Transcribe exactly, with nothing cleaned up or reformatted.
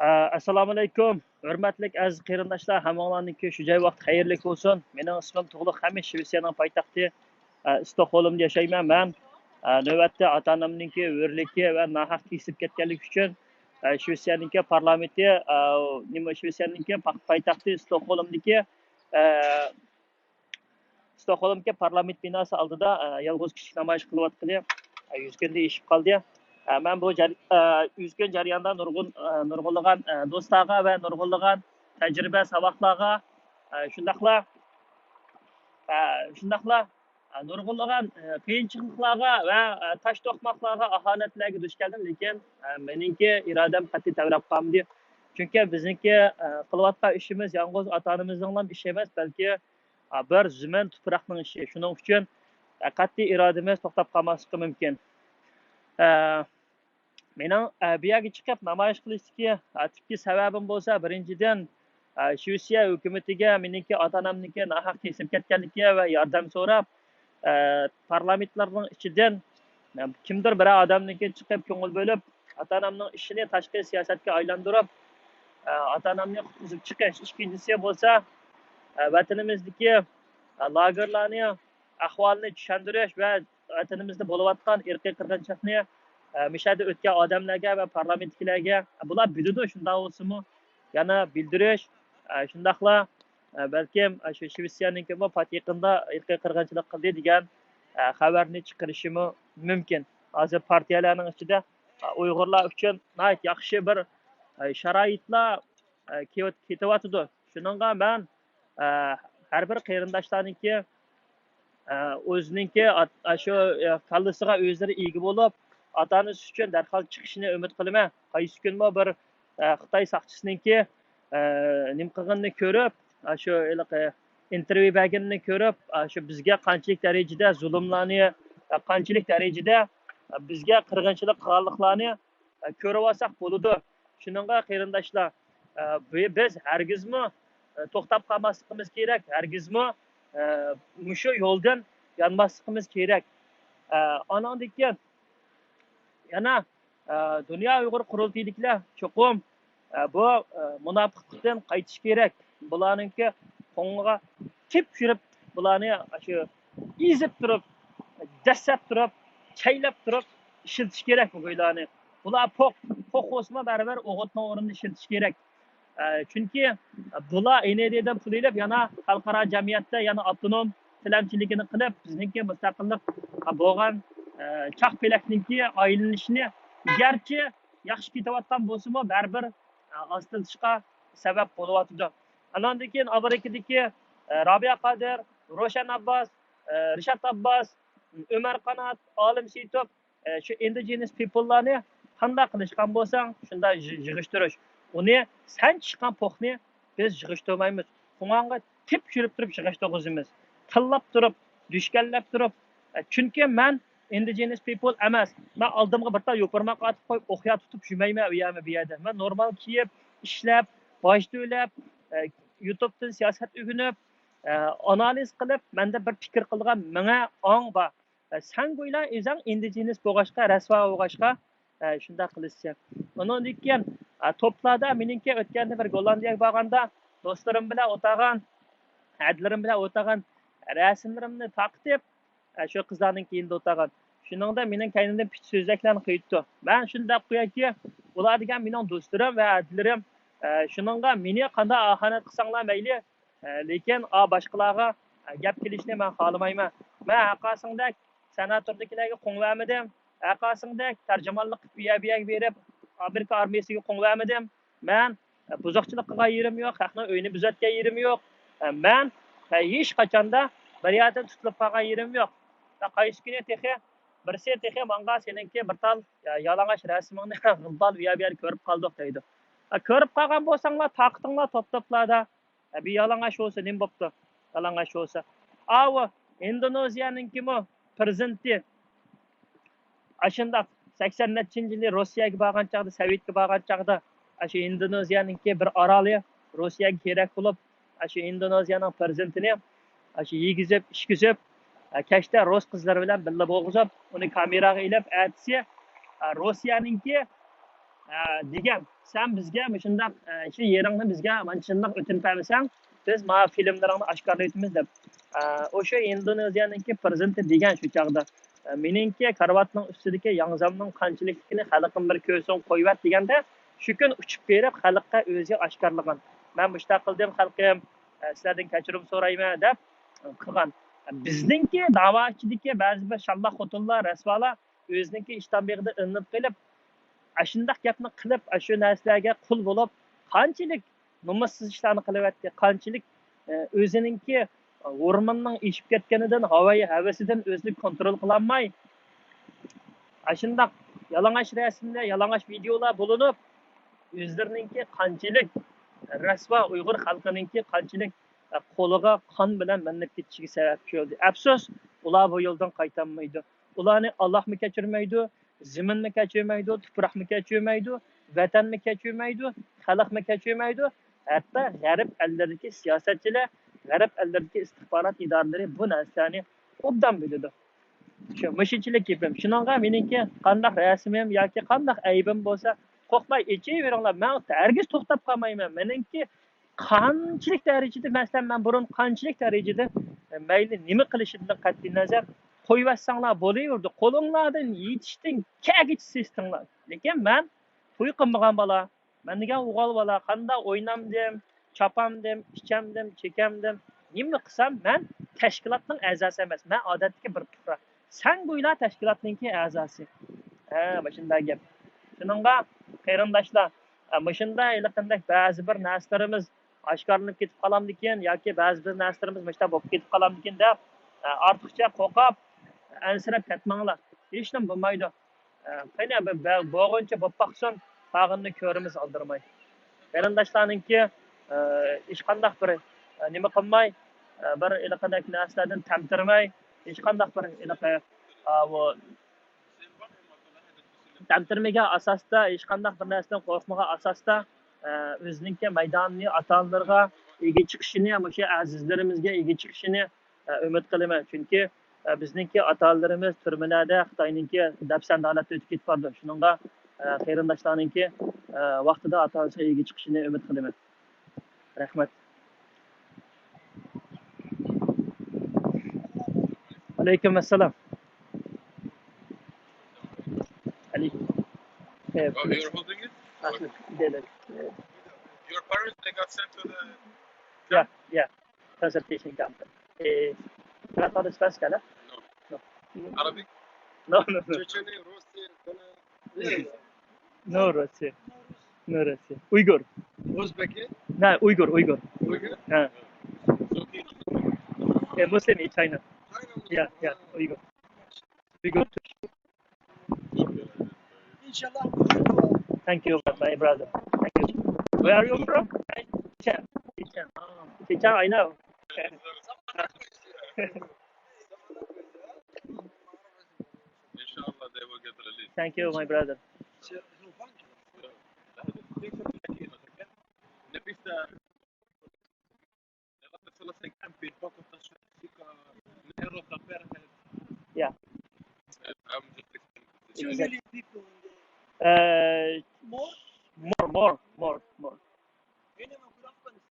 ئەسسالامۇئەلەيكۇم، ھۆرمەتلىك ئەزىز قېرىنداشلار، ھەممىڭلارنىڭكى شۇ جاي ۋاقتى خەيرلىك بولسۇن. مېنىڭ ئىسمىم تۇغلۇق خەمىت، شىۋېتسىيەنىڭ پايتەختى، ئە، ستوكھولمدا ياشايمەن مەن. ئە، نۆۋەتتە ئاتا-ئانامنىڭكى ئۆرلۈكى ۋە ناھەق كېسىپ كەتكەنلىكى ئۈچۈن، ئە، شىۋېتسىيەنىڭكى پارلامېنتى، ئە، نېمە، شىۋېتسىيەنىڭكى پا-، پايتەختى ستوكھولمدىكى، ئە، ستوكھولمدىكى پارلامېنت بىناسى ئالدىدا، ئە، يالغۇز كىچىك نامايىش قىلىۋاتقىلى، ئە، يۈز كۈندىن ئېشىپ قالدى. ئە، مەن بۇ جەر-، ئە، يۈز كۈن جەريانىدا نۇرغۇن، ئە، نۇرغۇنلىغان، ئە، دوستلارغا ۋە نۇرغۇنلىغان تەجرىبە ساۋاقلارغا، ئە، شۇنداقلا، ئە، شۇنداقلا، ئە، نۇرغۇنلىغان، ئە، قىيىنچىلىقلارغا ۋە، ئە، تاش توقماقلارغا، ئاھانەتلەرگە دۇچ كەلدىم، لېكىن، ئە، مېنىڭكى ئىرادەم قەتئىي تەۋرەپ قالمىدى. چۈنكى بىزنىڭكى، ئە، قىلىۋاتقان ئىشىمىز يالغۇز ئاتا-ئانىمىزنىڭلا ئىشى ئەمەس، بەلكى، ئە، بىر زېمىن تۇپراقنىڭ ئىشى. شۇنىڭ ئۈچۈن، ئە، قەتئىي ئىرادىمىز توختاپ قالماسلىقى مۇمكىن. ئە، مېنىڭ، ئە، بۇ يەرگە چىقىپ نامايىش قىلىشتىكى، ئە، تۈپكى سەۋەبىم بولسا، بىرىنچىدىن، ئە، شىۋېتسىيە ھۆكۈمىتىگە مېنىڭكى ئاتا-ئانامنىڭكى ناھەق كېسىپ كەتكەنلىكى ۋە ياردەم سوراپ، ئە، پارلامېنتلارنىڭ ئىچىدىن، ئە، كىمدۇر بىرەر ئادەمنىڭكى چىقىپ كۆڭۈل بۆلۈپ، ئاتا-ئانامنىڭ ئىشىنى تاشقى سىياسەتكە ئايلاندۇرۇپ، ئە، ئاتا-ئانامنى قۇتقۇزۇپ چىقىش. ئىككىنچىسى بولسا، ئە، ۋەتىنىمىزدىكى، ئە، لاگېرلارنى، ئەھۋالنى چۈشەندۈرۈش ۋە ۋەتىنىمىزدە بولۇۋاتقان ئىرقىي قىرغىنچىلىقنى، ئە، مۇشۇ يەردە ئۆتكەن ئادەملەرگە ۋە پارلامېنتتىكىلەرگە، بۇلار بىلىدۇ، شۇنداق بولسىمۇ يەنە بىلدۈرۈش، ئە، شۇنداقلا، ئە، بەلكىم، ئە، شۇ شىۋېتسىيەنىڭكىمۇ پات يېقىندا ئىرقىي قىرغىنچىلىق قىلدى دېگەن، ئە، خەۋەرنى چىقىرىشىمۇ مۇمكىن. ھازىر پارتىيەلەرنىڭ ئىچىدە، ئە، ئۇيغۇرلار ئۈچۈن ناھايىتى ياخشى بىر، ئە، شارائىتلار، ئە، كېتىۋاتىدۇ. شۇنىڭغا مەن، ئە، ھەر بىر قېرىنداشلارنىڭكى، ئە، ئۆزىنىڭكى ئات-، ئاشۇ، ئە، كاللىسىغا ئۆزلىرى ئىگە بولۇپ، ئاتا-ئانىسى ئۈچۈن دەرھال چىقىشىنى ئۈمىد قىلىمەن. قايسى كۈنمۇ بىر، ئە، خىتاي ساقچىسىنىڭكى، ئە، نېمە قىلغىنىنى كۆرۈپ، ئاشۇ ھېلىقى ئىنتېرۋيۇ بەرگىنىنى كۆرۈپ، ئاشۇ بىزگە قانچىلىك دەرىجىدە زۇلۇملارنى، ئە، قانچىلىك دەرىجىدە، ئە، بىزگە قىرغىنچىلىق قىلغانلىقلارنى، ئە، كۆرۈۋالساق بولىدۇ. شۇنىڭغا قېرىنداشلار، ئە، بى-، بىز ھەرگىزمۇ، ئە، توختاپ قالماسلىقىمىز كېرەك، ھەرگىزمۇ، ئە، مۇشۇ يولدىن يانماسلىقىمىز كېرەك. ئە، ئاناندىن كېيىن يەنە، ئە، دۇنيا ئۇيغۇر قۇرۇلتىيىدىكىلەر چوقۇم، ئە، بۇ، ئە، مۇناپىقلىقتىن قايتىش كېرەك. بۇلارنىڭكى قوڭىغا تېپىپ يۈرۈپ، بۇلارنى شۇ ئېزىپ تۇرۇپ، دەسسەپ تۇرۇپ، چەيلەپ تۇرۇپ ئىشلىتىش كېرەك بۇ گۇيلارنى. بۇلار پوق، پوق بولسىمۇ بەرىبىر ئوغۇتنىڭ ئورنىدا ئىشلىتىش كېرەك. ئە، چۈنكى بۇلار ئېنېدىدىن پۇل ئېلىپ، يەنە خەلقئارا جەمئىيەتتە يەنە ئاپتونوم تىلەمچىلىكىنى قىلىپ، بىزنىڭكى مۇستەقىللىق بولغان، ئە، چاق پېلەكنىڭكى ئايلىنىشىنى گەرچە ياخشى كېتىۋاتقان بولسىمۇ، بەرىبىر، ئە، ئاستىلىتىشقا سەۋەب بولۇۋاتىدۇ. ئاناندىن كېيىن ئامېرىكىدىكى، ئە، رابىيە قادىر، روشەن ئابباس، ئە، رىشات ئابباس، ئۆمەر قانات، ئالىم سېيىتوف، ئە، شۇ ئىندىجېنىس پىپللارنى قانداق قىلىشقان بولساڭ، شۇنداق يىغ-، يىغىشتۇرۇش. ئۇنى سەن چىشقان پوقنى بىز يىغىشتۇرمايمىز. قوڭۇڭغا تېپىپ يۈرۈپ تۇرۇپ يىغىشتۇرغۇزىمىز. تىللاپ تۇرۇپ، دۈشكەنلەپ تۇرۇپ. ئە، چۈنكى مەن ئىندىجېنىس پىپل ئەمەس. مەن ئالدىمغا بىر تال يوپۇرماق ئاتىپ قويۇپ، ئوقيا تۇتۇپ يۈرمەيمەن ئۇ يەرمۇ بۇ يەردە. مەن نورمال كىيىپ، ئىشلەپ، باج تۆلەپ، ئە، يۇتۇبتىن سىياسەت ئۆگىنىپ، ئە، ئانالىز قىلىپ، مەندە بىر پىكىر قىلىدىغان مېڭە، ئاڭ بار. ئە، سەن گويلا ئۆزەڭ ئىندىجېنىس بولغاچقا، رەسۋا بولغاچقا، ئە، شۇنداق قىلىسەن. ئۇنىڭدىن كېيىن، ئە، توپلاردا مېنىڭكى ئۆتكەندە بىر گوللاندىيەگە بارغاندا، دوستلىرىم بىلەن ئولتۇرغان، ھەدىلىرىم بىلەن ئولتۇرغان رەسىملىرىمنى تارقىتىپ، ئە، شۇ قىزلارنىڭ كەينىدە ئولتۇرغان. شۇنىڭدا مېنىڭ كەينىمدىن پىت سۆزلەكلەرنى قىلىۋېتىپتۇ. مەن شۇنى دەپ قويايكى، ئۇلار دېگەن مېنىڭ دوستلىرىم ۋە ھەدىلىرىم. ئە، شۇنىڭغا مېنى قانداق ئاھانەت قىلساڭلار مەيلى، ئە، لېكىن، ئا، باشقىلارغا، ئە، گەپ كېلىشنى مەن خالىمايمەن. مەن ھەرقايسىڭدەك سېناتوردىكىلەرگە قوڭ بەرمىدىم. ھەرقايسىڭدەك تەرجىمانلىق قىلىپ ئۇ يەر بۇ يەرگە بېرىپ، ئامېرىكا ئارمىيەسىگە قوڭ بەرمىدىم. مەن، ئە، بۇزۇقچىلىق قىلغان يېرىم يوق، خەقنىڭ ئۆيىنى بۇزۇۋەتكەن يېرىم يوق. ئە، مەن، ئە، ھېچقاچاندا بىر يەردىن تۇتۇلۇپ قالغان يېرىم يوق. ئە، قايسى كۈنى تېخى بىرسى تېخى ماڭا سېنىڭكى بىر تال، ئە، يالىڭاچ رەسىمىڭنى غىلدال ئۇ يەر بۇ يەردە كۆرۈپ قالدۇق دەيدۇ. ئە، كۆرۈپ قالغان بولساڭلار، تاقىتىڭلار توپ-توپلاردا. ئە، بىر يالىڭاچ بولسا نېمە بوپتۇ؟ يالىڭاچ بولسا. ئاۋۇ ئىندونېزىيەنىڭكىمۇ پىرېزىدېنتى ئاشۇنداق سەكسەن نەچچىنچى يىلى روسىيەگە بارغان چاغدا، سوۋېتكە بارغان چاغدا، ئاشۇ ئىندونېزىيەنىڭكى بىر ئارالى روسىيەگە كېرەك بولۇپ، ئاشۇ ئىندونېزىيەنىڭ پىرېزىدېنتىنى ئاشۇ يېگۈزۈپ، ئىچكۈزۈپ، ئە، كەچتە رۇس قىزلىرى بىلەن بىللە بولغۇزۇپ، ئۇنى كامېراغا ئېلىپ، ئەتىسى، ئە، روسىيەنىڭكى ئە، دېگەن، سەن بىزگە مۇشۇنداق، ئە، شۇ يېرىڭنى بىزگە مانچىنداق ئۆتۈنۈپ بەرمىسەڭ، بىز ماۋۇ فىلىملىرىڭنى ئاشكارىلايتىمىز دەپ. ئە، ئوشۇ ئىندونېزىيەنىڭكى پرېزىدېنتى دېگەن شۇ چاغدا، ئە، مېنىڭكى كارىۋاتنىڭ ئۈستىدىكى ياڭزامنىڭ قانچىلىكلىكىنى خەلقىم بىر كۆرسۇن قويۇۋەت دېگەندە، شۇ كۈن ئۇچۇپ بېرىپ خەلققە ئۆزى ئاشكارىلىغان. مەن مۇشۇنداق قىلدىم خەلقىم، ئە، سىلەردىن كەچۈرۈم سورايمەن دەپ قىلغان. بىزنىڭكى داۋا ئىچىدىكى بەزى بىر شاللاق خوتۇنلار، رەسۋالار ئۆزىنىڭكى ئىشتان بېغىدا ئىلىنىپ قېلىپ، ئاشۇنداق گەپنى قىلىپ، ئاشۇ نەرسىلەرگە قۇل بولۇپ، قانچىلىك نومۇسسىز ئىشلارنى قىلىۋەتتى، قانچىلىك، ئە، ئۆزىنىڭكى ھورموننىڭ ئېشىپ كەتكىنىدىن، ھاۋايى ھەۋىسىدىن ئۆزىنى كونترول قىلالماي، ئاشۇنداق يالىڭاچ رەسىملەر، يالىڭاچ ۋىدىيولار بولۇنۇپ، ئۆزلىرىنىڭكى قانچىلىك رەسۋا ئۇيغۇر خەلقىنىڭكى قانچىلىك، ئە، قولىغا قان بىلەن مىلىنىپ كېتىشىگە سەۋەبچى بولدى. ئەپسۇس، ئۇلار بۇ يولدىن قايتالمايدۇ. ئۇلارنى ئاللاھمۇ كەچۈرمەيدۇ، زېمىنمۇ كەچۈرمەيدۇ، تۇپراقمۇ كەچۈرمەيدۇ، ۋەتەنمۇ كەچۈرمەيدۇ، خەلقمۇ كەچۈرمەيدۇ. ھەتتا غەرب ئەللىرىدىكى سىياسەتچىلەر، غەرب ئەللىرىدىكى ئىستىخبارات ئىدارىلىرى بۇ نەرسىلەرنى ئوبدان بىلىدۇ. شۇ مۇشۇنچىلىك گېپىم. شۇنىڭغا مېنىڭكى قانداق رەسىمىم ياكى قانداق ئەيىبىم بولسا، قورقماي ئېچىۋېرىڭلار. مەن ھەرگىز توختاپ قالمايمەن. مېنىڭكى قانچىلىك دەرىجىدە، مەسىلەن، مەن بۇرۇن قانچىلىك دەرىجىدە، مەيلى نېمە قىلىشىدىن قەتئىينەزەر، قويۇۋەتسەڭلار بولۇۋېرىدۇ. قولۇڭلاردىن يېتىشتىن كەلگىچە سېسىتىڭلار. لېكىن مەن توي قىلمىغان بالا، مەن دېگەن ئوغۇل بالا، قانداق ئوينامدىم، چاپامدىم، ئىچەمدىم، چېكەمدىم، نېمىلا قىلسام، مەن تەشكىلاتنىڭ ئەزاسى ئەمەس، مەن ئادەتتىكى بىر پۇقرا. سەن گويلا تەشكىلاتنىڭكى ئەزاسى. ھە، مۇشۇنداق گەپ. شۇنىڭغا قېرىنداشلار، ئە، مۇشۇنداق ھېلىقىندەك بەزى بىر نەرسىلىرىمىز ئاشكارىلىنىپ كېتىپ قالامدىكىن ياكى بەزى بىر نەرسىلىرىمىز مۇشۇنداق بولۇپ كېتىپ قالامدىكىن دەپ، ئە، ئارتۇقچە قورقۇپ، ئەنسىرەپ كەتمەڭلار. ھېچنېمە بولمايدۇ. ئە، قېنى، بىر، بىر بولغۇنچە بولۇپ باقسۇن، قالغىنىنى كۆرىمىز ئالدىرىماي. قېرىنداشلارنىڭكى، ئە، ھېچقانداق بىر، ئە، نېمە قىلماي، ئە، بىر ھېلىقىدەك نەرسىلەردىن تەمتىرىمەي، ھېچقانداق بىر ھېلىقى، ئاۋۇ، تەمتىرىمىگەن ئاساستا، ھېچقانداق بىر نەرسىدىن قورقمىغان ئاساستا، ئە، ئۆزىنىڭكى مەيدانىنى ئاتا-ئانىلىرىغا ئىگە چىقىشىنى، مۇشۇ ئەزىزلىرىمىزگە ئىگە چىقىشىنى، ئە، ئۈمىد قىلىمەن. چۈنكى، ئە، بىزنىڭكى ئاتا-ئانىلىرىمىز تۈرمىلەردە خىتاينىڭكى دەپسەندە ھالەتتە ئۆتۈپ كېتىپ بارىدۇ. شۇنىڭغا، ئە، قېرىنداشلارنىڭكى، ئە، ۋاقتىدا ئاتا-ئانىسىغا ئىگە چىقىشىنى ئۈمىد قىلىمەن. رەھمەت. ئەلەيكۇم ئەسسالام. ئەلەيكۇم. Oh, you're holding it? Okay. Your parents, they got sent to the Yeah, yeah. Concentration camp. Eh, ¿tú has estado en España? No. No. Arabic? No, no, no. Чечене, Россия, No, Russia. No, Russia. Uyghur. Uzbeki? No, Uyghur, Uyghur. Uyghur? Yeah. So, okay. Yeah, Muslim in China. China Muslim. Yeah, yeah, Uyghur. Uyghur. Thank you, my brother. Thank you. Where are you from? Chechen. Chechen. Ah, Chechen, I know. Inshallah, they will get released. Thank you, my brother. Yeah. Exactly. Uh, more, more.